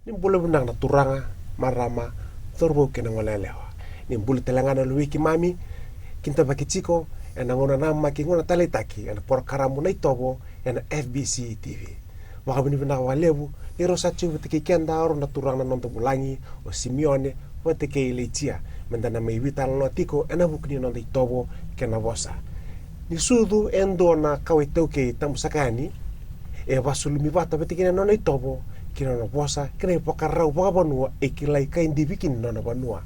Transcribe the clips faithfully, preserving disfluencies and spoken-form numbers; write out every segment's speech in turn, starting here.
Ni bula vinaka na turaga, marama, cauravou kei na gone yalewa. Ni bula tale ga na luvei keimami, kidavaki tiko ena gauna namaki, gauna taleitaki ena porokaramu Na iTovo ena F B C T V. Vakavinavinaka vakalevu ni rau sa tiko vata kei keda, rau na turaga na noda vulagi o Simione vata kei Laitia, meda na mai veitalanoa tiko ena vuku ni noda itovo kei na vosa. Ni sucu e dua na kawa iTaukei tabu saka yani, e vasulumi vata vata kei na nona itovo kei na nona vosa kei na ivakarau vakavanua e kilai ka idivi kina na nona vanua.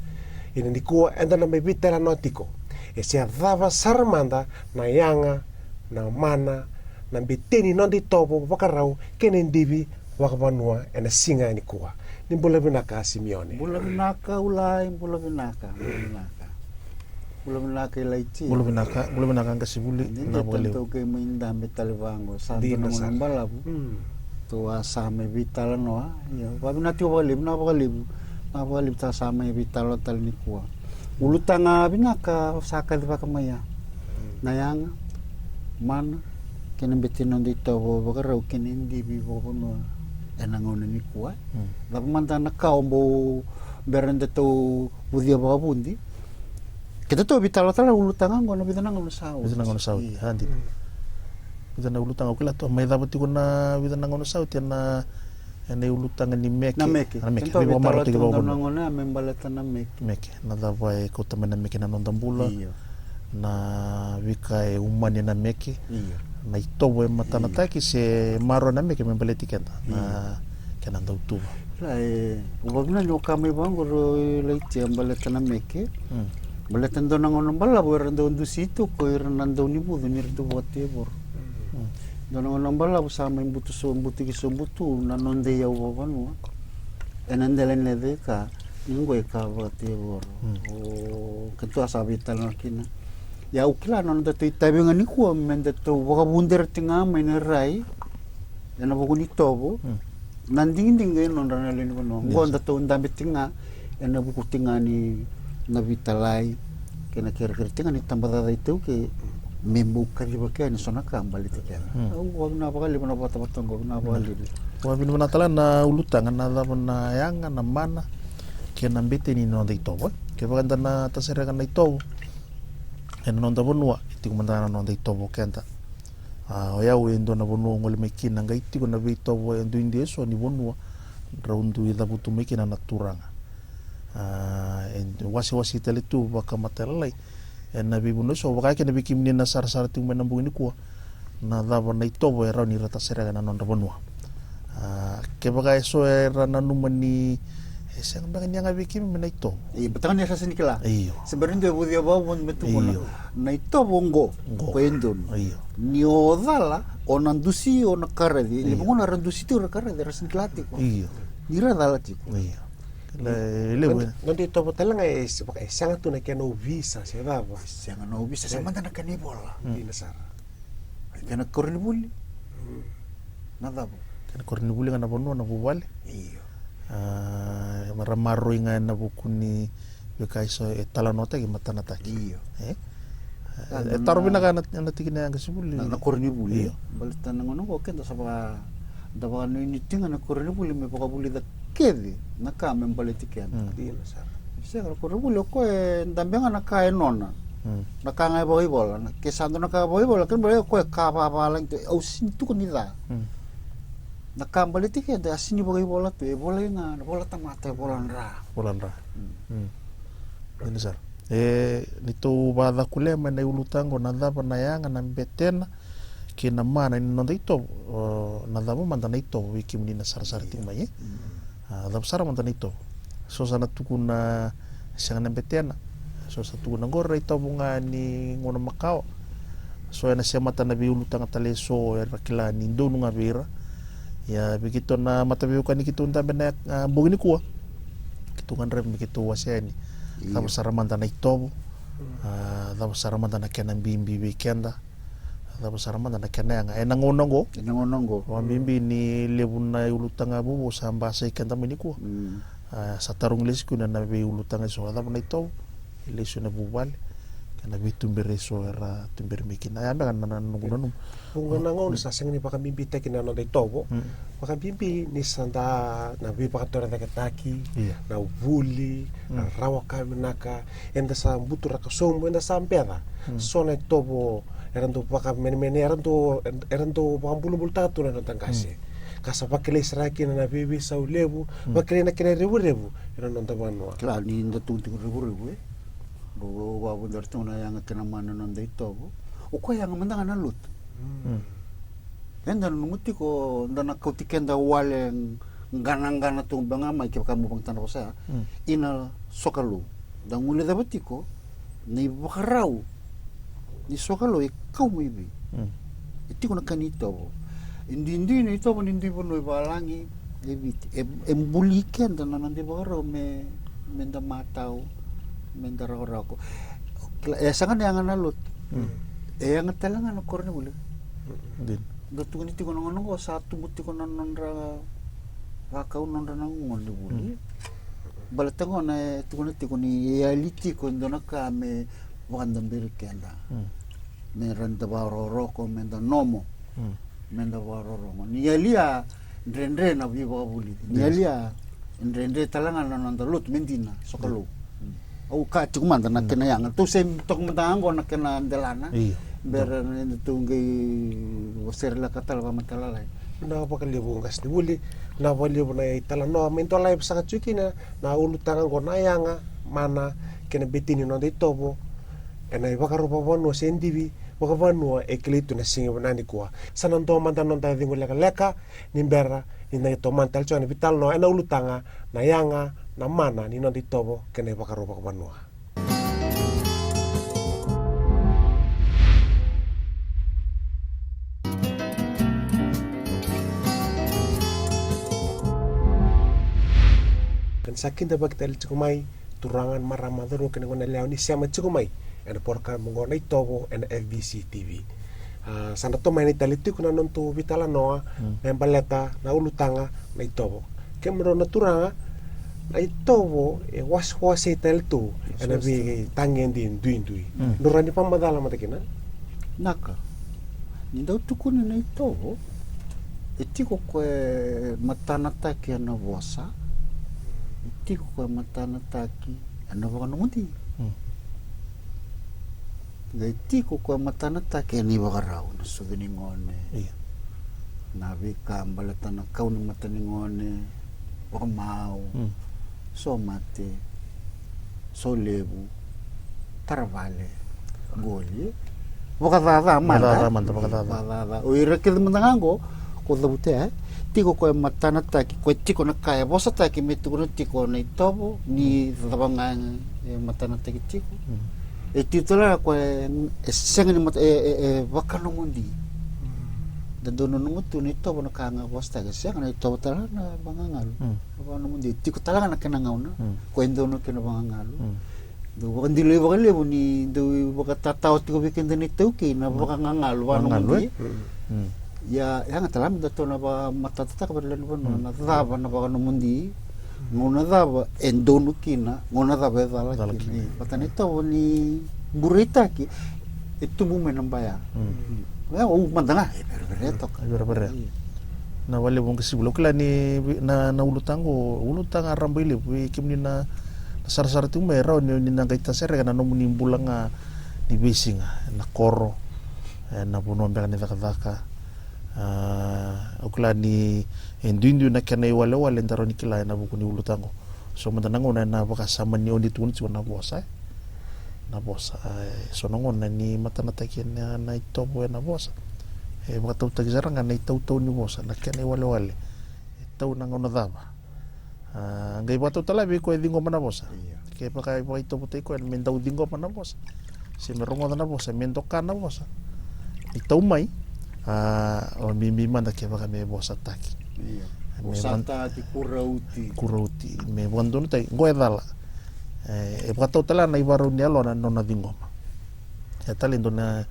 Ia nikua eda na mai veitalanoa tiko, e se cava sara mada na yaga, na mana, na bete ni noda itovo, vakarau kei na idivi vakavanua ena siga nikua. Ni bula vinaka Simione. Bula vinaka Ulai, bula vinaka, bula vinaka. Bula vinaka Ilaitia. Bula vinaka, bula vinaka Qasivuli. Ni na dua vakalevu. Tou kei mai dabe tale vaqo, sa dua na gauna balavu. Tou a sa mai veitalanoa. Ia, vakavinavinaka tiko vakalevu, na vakalevu, na vakalevu ta sa mai veitalanoa tale nikua. Ulutaga vinaka sa kacivaka mai ya. Na yaga, mana, kei na bete ni noda itovo, vakarau kei na idivi vakavanua ena gauna nikua. Cava mada na ka o bau bera ni datou vucia vakavudi? Kedatou veitalanoa tale na ulutaga oqo na vica na gauna sa oti. Vica na gauna sa oti. Io. A, dina. Vica na ulutaga, au kila tou mai cava tiko na vica na gauna sa oti ena, ena ulutaga ni meke. Na meke. Na meke. Kedatou veitalanoa tiko na gauna me baleta na meke. Meke. Na cava e kauta mai na meke na noda bula. Io. Na veika e umani na meke. Io. Na itovo e matanataki se maroroya na meke me baleti keda. Na kena dautuva. Ia, e, au vakavinavinaka ni o kaya mai vaqo Ilaitia baleta na meke. Baleta dua na gauna balavu era dau dusi tu ko ira na daunivucu ni ra dau vakatevoro. Dua na gauna balavu sa mai butu so, butuki sobu tu na noda iyau vakavanua. Ena dela ni veika, ni qo e ka vakatevoro. O, kedatou a sa veitalanoa kina. Ia au kila na nodatou itavi ga nikua me datou vakavudera tiko ga mai na rai ena vuku ni tovo. Na digidigi e nodra na lewe ni vanua. Qo datou dabe tiko ga ena vuku tiko ga ni na veitalai kei na kerekere tiko ga ni tabacakacaka iTaukei me bau kaciva kina eso na ka baleti keda. Au vakavinavinaka vakalevu na vatavata oqo, vinaka vakalevu. Vakavinavinaka tale na ulutaga, na cava na yaga, na mana kei na bete ni noda itovo. Kevaka eda na tasereka na itovo ena noda vanua, e tiko mada na noda itovo keda. A, o yau e dua na vanua au gole mai kina, qai tiko na veitovo e duidui eso ni vanua drau dui cavutu mai kina na turaga. A, e wasewase tale tu vakamatailalai ena veivanua eso, vaka kina vei kemuni na sarasara tiko mai na bogi nikua, na cava na itovo e rawa ni ra tasereka ena nodra vanua. A, kevaka eso era nanuma ni e sega beka ni yaga vei keimami na itovo. Io, baleta ni ra sega ni kila. Io. Se bera ni dua e vucia vakavudi me tukuna. Io. Na itovo oqo, oqo, ko e donu. Io. Ni o cala, o na dusi, o na karaci. Io. Levu gona ra dusi tiko, ra karaci, ra sega ni kila tiko. Io. Ni ra cala tiko. Io. Kila, e levu. Noda, noda itovo tale ga e se-, e sega tu na kena ovisa se cava. Sega na ovisa, sega mada na kena ivola. Dina sara. Kena koronivuli. Na cava? Kena koronivuli ga na vanua, na vuvale. Io. A, ra maroroi ga ena vuku ni veika eso e talanoataki, matanataki. Io. E? E taro vinaka na, na tikina ya Qasivuli. Na, na koronivuli. Io. Baleta na gauna oqo keda sa vaka, da vakanuinui tiko ga na koronivuli me vakavulica kece na ka me baleti keda. Dina sara. Sega, na koronivuli o koya e dabe ga na ka e nona. Na ka ga e vakaivola, na, ke sa dua na ka vakaivola, kena ibalebale o koya e ka vavalagi tu, au sega ni tukuna ni ca. Na ka baleti keda, a sega ni vakaivola tu, e volai ga, na vola tamata, e vola dra. Vola dra. Dina sara. E, ni tou vakacakulea mai na iulutaga oqo, na cava na yaga, na betena kei na mana ni noda itovo, o, na cava mada na itovo vei kemuni na sarasara tiko mai, e? A, cava sara mada na itovo? So sa na tukuna sega na betena, so sa tukuna qori na itovo ga ni gauna makawa. So ena semata na veiulutaga tale eso era kila ni donu ga vei ira. Ia vei keitou na mataveiwekani keitou dabe ena, a, bogi nikua, keitou gadreva me keitou wasea yani. Io. Cava sara mada na itovo? A, cava sara mada na kena bibi vei keda? Cava sara mada na kena yaga ena gauna oqo? Ena gauna oqo. Vakabibi ni levu na iulutaga vovou sa basai keda mai nikua. A, sa tarogi lesu kina na veiulutaga eso, a cava na itovo? E lesu ena vuvale. kei na veituberi eso era tuberi mai kina. Ya beka na, na noqu nanuma. Vuqa na gauna sa sega ni vakabibitaki na noda itovo. Vakabibi ni sa da na veivakatorocaketaki, na vuli, na rawa ka vinaka, eda sa buturaka sobu, eda sa beca. So na itovo era dau vakamenemenei, era dau, era dau vakabulabulataka tu na noda qase. Ka sa vakilai sara kina na veiveisau levu, vakilai na kena revurevu ena noda vanua. Kila ni da tu tiko revurevu, e? Dau vakavudara tiko na yaga kei na mana na noda itovo. O koya yaga mada ga na lotu. Eda nanuma tiko da na kauti keda wale, qanaqana tu beka ga mai kevaka mo vakatanavosa ya. Ina sokalou. Da guilecava tiko na ivakarau ni sokalou e kau mai vei. E tiko na ka ni itovo. E duidui na itovo ni dui vanua i valagi, e Viti. E, e buli keda na noda ivakarau me, me da matau, me da rakorako. Kila, e sega ni yaga na lotu. E yaga tale ga na koronivuli. Da tukuni tiko na gauna oqo sa tubu tiko na nodra vakau, nodra na gonevuli. Baleta gona e tukuna tiko ni yali tiko e dua na ka me vakadaberi keda. Me rawa ni da vakaroroko, me da nomo, me da vakarorogo. Ni yali a dredre na veivakavulici. Ni yali a dredre tale ga na noda lotu me dina, sokalou. Au kaya tiko mada na kena yaga. Tou se toka mada ga oqo na kena delana. Bera ni da tou qai vasereleka tale vakamatailalai. Na vakalevu qasenivuli, na vakalevu na italanoa me dolavi saka tiko kina na ulutaga oqo, na yaga, mana kei na beti ni noda itovo ena ivakarau vakavanua se divi vakavanua e kilai tu na siga vinaka nikua. Sa na dua mada noda ciqo lekaleka ni bera ni da tomana tale tiko na veitalanoa ena ulutaga na yaga, na mana ni noda itovo kei na ivakarau vakavanua. Ka ni sa kidavaki tale tiko mai turaga, marama, cauravou kei na goneyalewa ni sema tiko mai ena porokaramu oqo Na iTovo ena F B C T V. A, sa na tomani tale tiko na nodatou veitalanoa me baleta na ulutaga na itovo. Kemudrau na turaga, na itovo e wasewase tale tu ena veitagede duidui. Drau ni vakamacala mada kina. Naka. Ni dau tukuni na itovo, e tiko koya e matanataki ena vosa, e tiko koya e matanataki ena vakanomodi. Qai tiko koya e matanataki ena ivakarau, na sucu ni gone, na veika baleta na kau ni mata ni gone, vakamau, somate, solevu, taravale, qoli, vakacaca mada. Vakacaca mada, vakacaca. O ira kece mada ga oqo ko cavuta, e tiko koya e matanataki, koya tiko na ka e vosataki me tukuna tiko na itovo, ni cava ga e matanataki tiko. E tiko tale ga koya e sega ni mata, e, e, e vakanomodi. Da dau nanuma tu na itovo na ka ga e vosataki, e sega, na itovo tale ga na vagagalu. Vakanomodi, e tiko tale ga na kena gauna ko e donu kina vagagalu. Dau vakadiloi vakalevu ni dau vakatatao tiko vei keda na iTaukei na vakagagalu, vakanomodi. Ia, e yaga tale ga me datou na vakamatatataka vei ira na lewe ni vanua na cava na vakanomodi, gauna cava e donu kina, gauna cava e cala kina. Vata na itovo ni bureitaki, e tubu mai na baya. Ia, au mada ga e verevere toka. E verevere. Na vakalevu qasenivuli, au kila ni na, na ulutaga, ulutaga rabailevu vei kemuni na, na sarasara tiko mai, e rawa ni, ni na qai tasereka na nomuni bula ga ni veisiga, na koro, ena vanua beka ni cakacaka. A, au kila ni e duidui na kena iwalewale da rawa ni kila ena vuku ni ulutaga oqo. So mada na gauna ena vakasama ni oni tukuna tiko na vosa, e. Na vosa, e, so na gauna ni matanataki ena, na itovo ena vosa. E vakatautaki sara ga na itautau ni vosa, na kena iwalewale. E tau na gauna cava. A, qai vakatau tale vei koya e ciqoma na vosa. Kevaka e vakaitovotaki koya me dau ciqoma na vosa, se me rogoca na vosa, me doka na vosa, ni tau mai. A, o bibi mada kevaka me vosataki. Ia. Me vosataki, kurauti. Kurauti, me vakadonutaki, qo e cala. E, e vakatau tale na ivakarau ni yalona na nona ciqoma. E tale e dua na,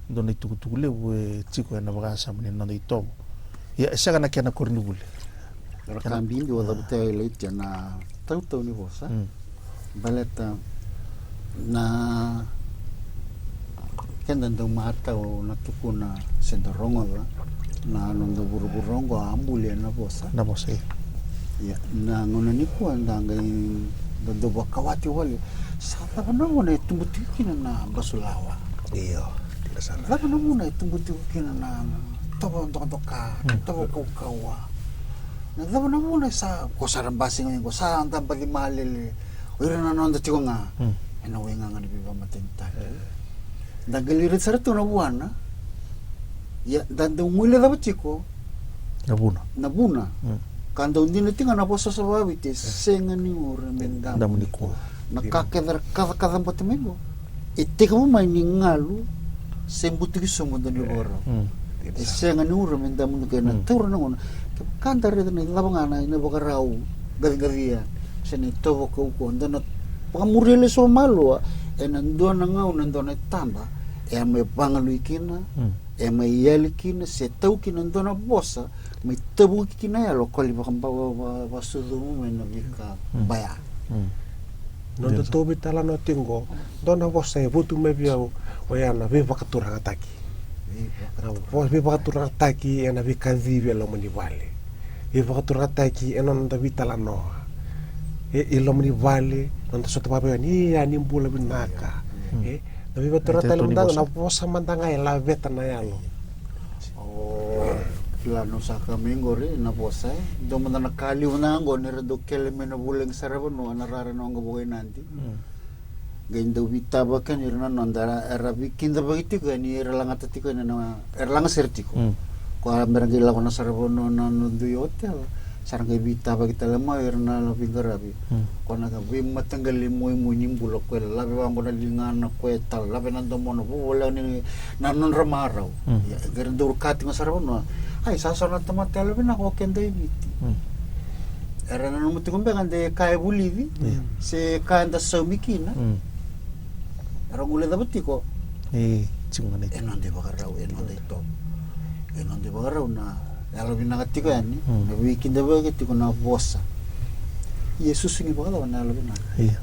dua na itukutuku levu e tiko ena vakasama ni noda itovo. Ia, e sega na kena koronivuli. Era ka bibi o cavuta e laiti ena tautau ni vosa. Baleta na Keda dau matau na tukuna se da rogoca na noda vuravura oqo a buli ena vosa. Na vosa, ia. Ia, na gauna nikua da qai da dau vakawati wale. Sa cava na vuna e tubu tiko kina na basulawa? Io, dina sara. Cava na vuna e tubu tiko kina na tovo dokadoka, tovo kaukauwa? Na cava na vuna e sa, ko sa ra basika mai qo, sa da baci malele. O ira na noda tiko ga ena waigaga ni veivakamatenitaki. Da qai lai raica sara tiko na vuana. Ia, da dau guilecava tiko na vuna. Na vuna. Ka dau dina tiko ga na vosa sa vakaviti, e sega ni ura me damu nikua. Na ka kece era kacakaca bata mai qo, e tekivu mai ni galu se butuki sobu dua ni vakarau. E sega ni ura me damu nikua, ena taura na gauna. Kevaka da raica na icava ga na ivakarau qaciqacia se na itovo kaukauwa, da na vakamuria lesu vakamalua. Ena dua na gauna, dua na itaba, e a mai vagalui kina, e a mai yali kina, se tau kina dua na vosa mai tavuki kina yalo, ko li vakasucumu mai na veika baya. Noda tou veitalanoa tiko qo, dua na vosa e votu mai vei au, oya na veivakaturagataki. Na vosa veivakaturagataki ena veikacivi e loma ni vale. Veivakaturagataki ena noda veitalanoa e loma ni vale, noda sota vakaveiyau ni, ia, ni bula vinaka. E na veivakaturagataki e loma ni vosa mada ga e laveta na yalo. O kila, na sa kaya mai qori na vosa, e dua mada na ka levu na qo ni ra dau kele mai na vulagi sara vanua na rara na oqo vakainadi. Qai dau veitavaki yani ira na noda, era veikidavaki tiko yani, era lagata tiko yani na, era lagasere tiko. Ko a mera qai lako na sara vanua na, na dui hotel, sa ra qai veitavaki tale mai ira na veiqaravi. Ko na ka veimataqali muimui ni bula, ko e lave vaqo na ligana, ko e tale lave na domona, vovolea ni na nodra marau. Ia, qai ra dau ka tiko sara vanua. Ai, sa so na tamata yalovinaka o keda i Viti. Era nanuma tiko beka de ka e vulici se ka eda saumi kina. Era guilecava tiko e noda ivakarau, e noda itovo, e noda ivakarau na yalovinaka tiko yani, na veikidavaki tiko na vosa. Ia e susu ni vakacava na yalovinaka? Ia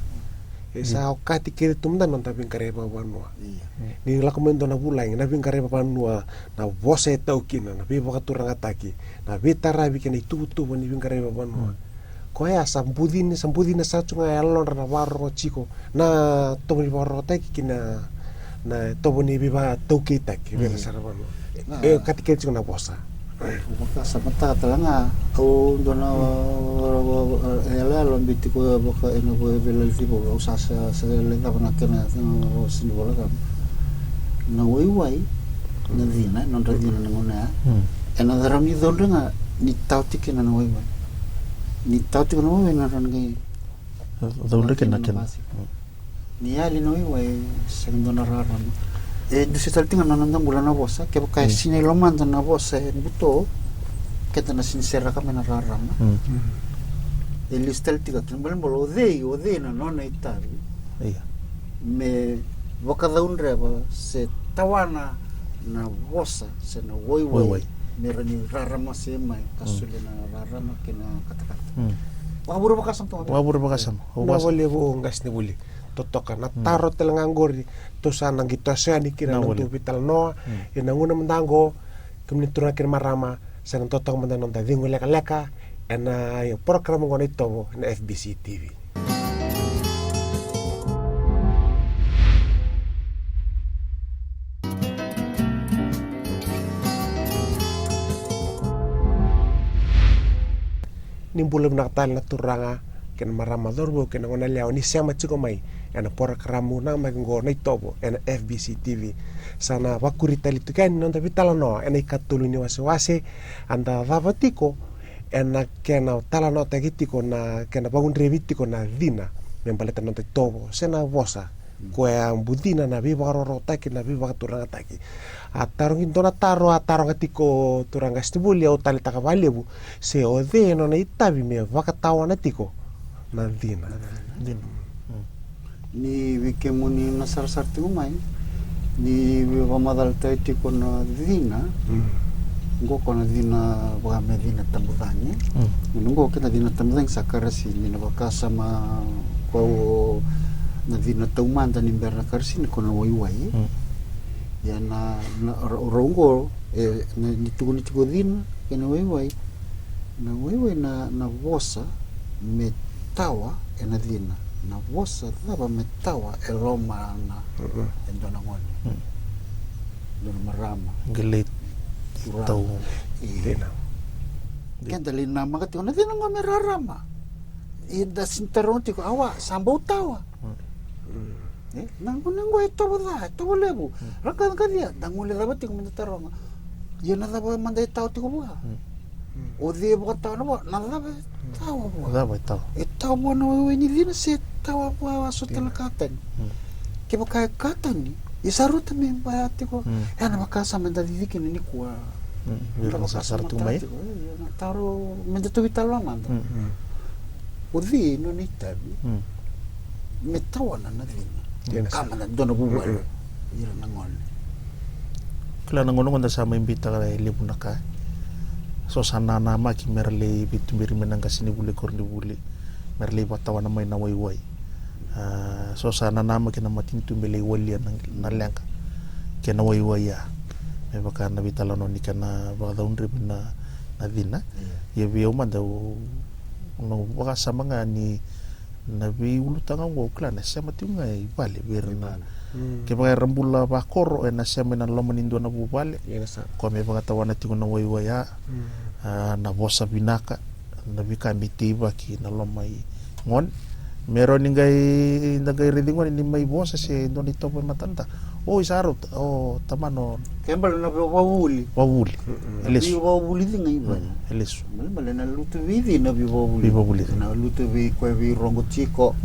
e sa okati kece tu mada na noda veiqaravi vakavanua. Ni lako mai dua na vulagi, na veiqaravi vakavanua, na vosa e tau kina, na veivakaturagataki, na veitaravi kei na ituvatuva ni veiqaravi vakavanua. Koya sa bucina, sa bucina sara tu ga e yalodra na vakarorogo tiko, na tovo ni vakarorogotaki kei na, na tovo ni veivakataukeitaki vei ira sara vanua. E okati kece tiko na vosa. Au vakasamataka tale ga, au dua na, e, yaloyalo biuti koya vaka ena veilalai vou, au sa, sa, sa lai cava na kena, na vosa ni vola cava. Na waiwai, na cina, nodra cina na gauna ya. Ena rawa ni caudre ga ni tau tiko kina na waiwai. Ni tau tiko na waiwai, na rawa ni caudre kina na kena. Ni yali na waiwai, sega dua na rarama. E dusi tale tiko ga na noda bula na vosa, kevaka e sinai lomada na vosa e buto, keda na sini seraka mai na rarama. E lesu tale tiko ga kina bolebole, o cei, o cei na nona itavi me vakacaudreva se tawana na vosa se na waiwai me rawa ni rarama se mai ka solia na rarama kei na katakata. Vakavure vakasama. Vakavure vakasama. Vinaka vakalevu, qasenivuli. Totoka na taro tale ga qori, tou sa na qai toso yani kina na nodatou veitalanoa ena gauna mada qo. Kemuni turaga kei na marama, sa na totoka mada na noda cegu lekaleka ena porokaramu qo Na iTovo ena F B C T V. Ni bula vinaka tale na turaga kei na marama, cauravou kei na goneyalewa ni sema tiko mai ena porokaramu namaki qo Na iTovo ena F B C T V. Sa na vakuri tale tiko yani na noda veitalanoa ena ikatolu ni wasewase, a da cava tiko ena kena talanoataki tiko na kena vakaudrevi tiko na cina me baleta na noda itovo se na vosa. Koya bucina na veivakarorogotaki, na veivakaturagataki. A tarogi dua na taro, a taroga tiko turaga Sitivuli, au taleitaka vakalevu, se o cei e nona itavi me vakatawana tiko na cina. Ni vei kemuni na sarasara tiko mai, ni veivakamacalataki tiko na cina. Qo ko na cina vaka me cina tabucagi. Ni qo kei na cina tabucagi sa karasini, na vakasama ko na cina taumada ni bera na karasini ko na waiwai. Ia na, na ra-, rau oqo, e, na, ni tukuni tiko cina kei na waiwai. Na waiwai na, na vosa me tawa ena cina. Na vosa cava me tawa e loma na, e dua na gone. Dua na marama. Qai lai tau. Io. Cina. Keda lai namaka tiko na cina qo me rarama. Eda sini taroga tiko, awa, sa bau tawa. E, na gone qo e tovo ca, e tovo levu. Ra qaciqacia, da guilecava tiko meda taroga. Ia na cava mada e tawa tiko vua? O cei e vakatawana vua? Na cava e tawa vua? Cava e tawa? E tawa vua na waiwai ni cina se e tawa vua a sota na katani? Kevaka e katani, e sa rauta me baya tiko. E na vakasama eda cici kina nikua. Vei ira na sarasara tiko mai. Na taro meda tauvi tale mada. O cei nona itavi me tawana na cina? Ka mada dua na vuvale. Ira na gone. Kila na gauna qo da sa mai beitaka e levu na ka. So sa nanamaki mera lai veituberi mai na qasenivuli, koronivuli, mera lai vakatawana mai na waiwai. A, so sa nanamaki na matanitu me lai walia na, na leqa kei na waiwai ya. Me vaka na veitalanoa ni kena vakacaudrevi na, na cina. Ia vei au mada, au na vakasama ga ni na veiulutaga oqo, au kila na sema tiko ga i vale vei ira na. Kevaka era bula vakoro, ena sema ena loma ni dua na vuvale. Koya me vakatawana tiko na waiwai ya. A, na vosa vinaka, na veika me teivaki na loma i gone. Me rawa ni qai, da qai raici gone ni mai vosa se dua na itovo e matada. O, i sa rauta, o tamana o. Ke bale na vei vavuli. Vavuli. E lesu. Vei vavuli ciga i vale. E lesu. Bale, bale na lutu vei cina vei vavuli. Vei vavuli ciga. Na lutu vei koya vei rogo tiko.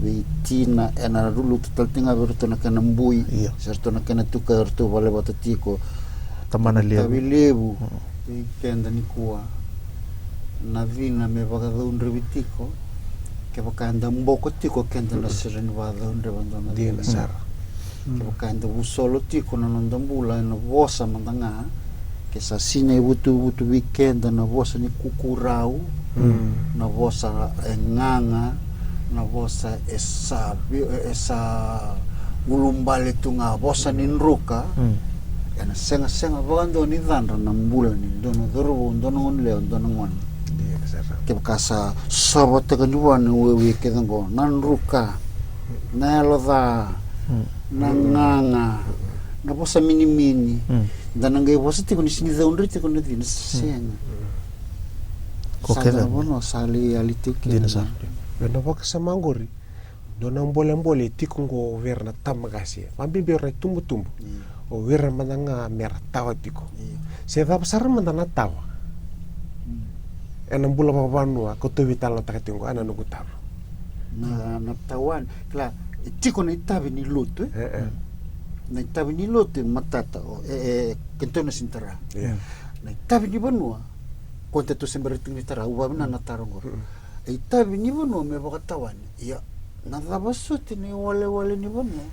Vei tina, ena lutu tale tiko ga vei ratou na kena bui. Io. Se ratou na kena tuka, ratou vale vata tiko. Tamana levu. Tavi levu. Vei keda nikua, na cina me vakacaudrevi tiko. Kevaka eda boko tiko, keda na sega ni vakacaudreva dua na cina. Dina sara. Kevaka eda vusolo tiko na noda bula ena vosa mada ga, ke sa sinai vutuvutu vei keda na vosa ni kukurau, na vosa e gaga, na vosa e sa vi-, e sa ulubale tu ga, vosa ni druka. Ena segasega vakadua ni cadra na bula ni dua na cauravou, dua na gone yalewa, dua na gone. Kevaka sa sovataka ni vua na waiwai kece oqo, na druka, na yalo ca, na gaga, na vosa minimini. Da na qai vosa tiko ni sini caudre tiko na cina, sega. Ko sa kece na vanua sa lai yali tiko kina. Dina sara. Ena vakasama oqori, dua na bolebole e tiko oqo vei ira na tabaqase, vabibi ira na itubutubu. O ira mada ga mera tawa tiko. Se cava sara mada na tawa ena bula vakavanua, ko tauvi talanoataka tiko oqo, ena noqu taro. Na, na tawa, kila, e tiko na itavi ni lotu, e? Na itavi ni lotu e matata, o, e, e, keitou na sini tara. Na itavi ni vanua, ko keitou se bera tiko ni tara, au vavina na taro oqo. E itavi ni vanua me vakatawani. Ia, na cava soti na iwalewale ni vanua?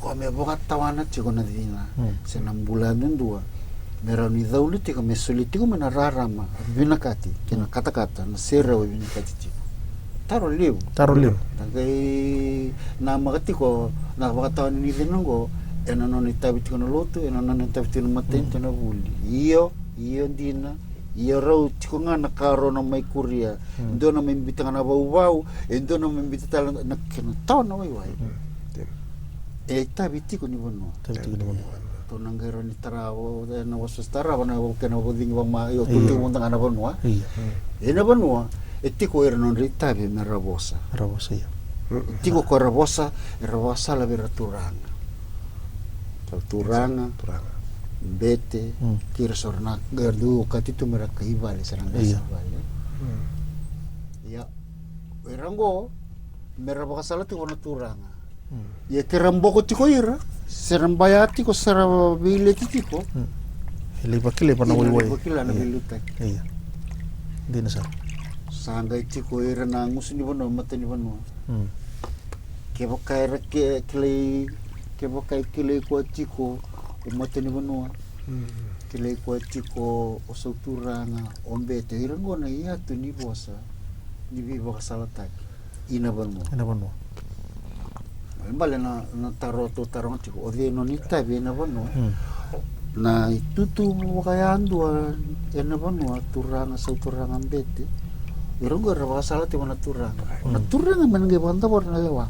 Koya me vakatawana tiko na cina se na bula yadudua, me rawa ni caudre tiko, me soli tiko mai na rarama vinakati kei na katakata, na serau e vinakati tiko. Taro levu. Taro levu. Na qai namaka tiko na vakatawani ni cina oqo ena nona itavi tiko na lotu, ena nona itavi tiko na matanitu, na vuli. Io, io dina. Ia rau tiko ga na ka rau na mai kuria. E dua na mai biuta ga na vauvau, e dua na mai biuta tale na kena tawa na waiwai. E itavi tiko ni vanua. Itavi tiko ni vanua. Tou na qai rawa ni tarava, e, na wasewase tarava na kena vakacigi vakama, io, tou tiko mada ga na vanua. Io. E na vanua e tiko ira na nodra itavi me ra vosa. Ra vosa, io. E tiko ko ra vosa, era vakasala vei ira turaga. Turaga, turaga, bete, kei ira so ra na qai dau okati tu me ra kai vale se ra qai sa vale. Ia, o ira oqo me ra vakasala tiko na turaga. Ia ke ra boko tiko ira, se ra baya tiko, se ra veileti tiko, e lai vakilai vua na waiwai. Vakila na veiliutaki. Ia. Dina sara. Sa qai tiko ira na gusu ni vanua, mata ni vanua. Kevaka era ke, kilai, kevaka e kilai koya tiko o mata ni vanua, kilai koya tiko o sauturaga, o bete, ira oqo na iyatu ni vosa ni veivakasalataki ina vanua. Ina vanua. Bale na, na taro tou taroga tiko, o cei nona itavi ena vanua. Na itutu vakayadua ena vanua, turaga, sau turaga bete. Ira oqo era vakasala tiko na turaga. Na turaga me na qai vakadavora na lewa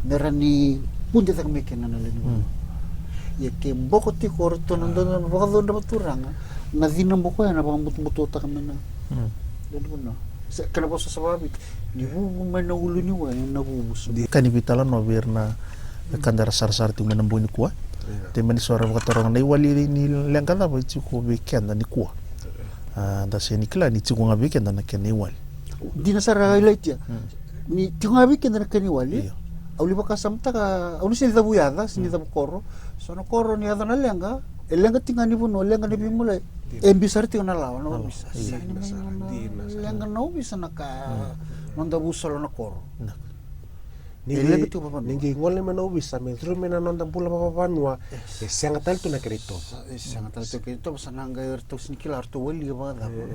me ra ni vudecaka mai kina na lewe ni vanua. Ia ke boko tiko o ratou na dodonu me vakacudreva turaga, na cina boko ya na vakabutobutotaka mai na lewe ni vanua. Se kena vosa sa vakaviti, ni vuvu mai na ulu ni wai na vuvu so. Ka ni veitalanoa vei ira na wekada era sarasara tiko mai na bogi nikua. Te mani so era vakataroga na iwali ni leqa cava e tiko vei keda nikua. A, da se ni kila ni tiko ga vei keda na kena iwali. Dina sara, Ilaitia. Ni tiko ga vei keda na kena iwali. Au ni vakasamataka, au ni se ni cavu yaca, se ni cavu koro. So na koro ni yaco na leqa, e leqa tiko ga ni vanua, leqa ni veimaliwai. E bi sara tiko na lawa na ovisa. Sa ni mai na leqa na ovisa na ka, noda vusolo na koro. Ni qai, ni qai gole mai na ovisa me curu mai na noda bula vakavanua, e sega tale tu na kena itovo. E sega tale tu na kena itovo, sa na qai ratou se ni kila ratou wali vakacava.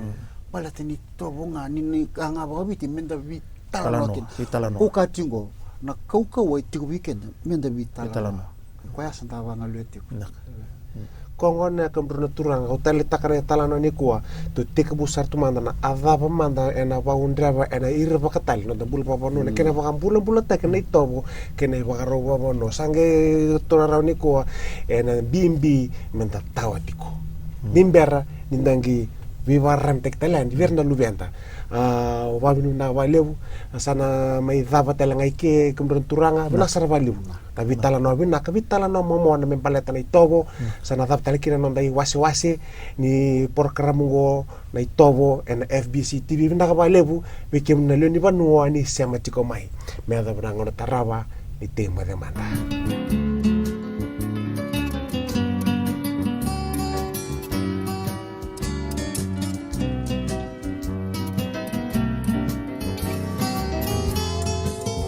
Baleta ni tovo ga, ni, ni ka ga vakaviti me da veitalanoa kina. Ko ka tiko na kaukauwa e tiko vei keda me da veitalanoa. Koya sa da vagaluya tiko. Ko gona e kemudrau na turaga, au taleitaka na italanoa nikua. Tou tekivu sara tu mada na a cava mada ena vakaudreva ena ira vakatale noda bula vakavanua, na kena vakabulabulataki na itovo kei na ivakarau vakavanua. Sa qai tu na rawa nikua ena bibi me da tawa tiko. Ni bera ni da qai veivakararamataki tale yani vei ira na luveda. A, vakavinavinaka vakalevu. Sa na mai cava tale ga i ke, kemudrau na turaga, vinaka sara vakalevu. Na veitalanoa vinaka, veitalanoa momona me baleta na itovo. Sa na cava tale kina na noda iwasewase ni porokaramu oqo, na itovo, ena F B C T V. Vinaka vakalevu vei kemuni na lewe ni vanua ni sema tiko mai. Me yacova na gauna tarava, ni tei moce mada.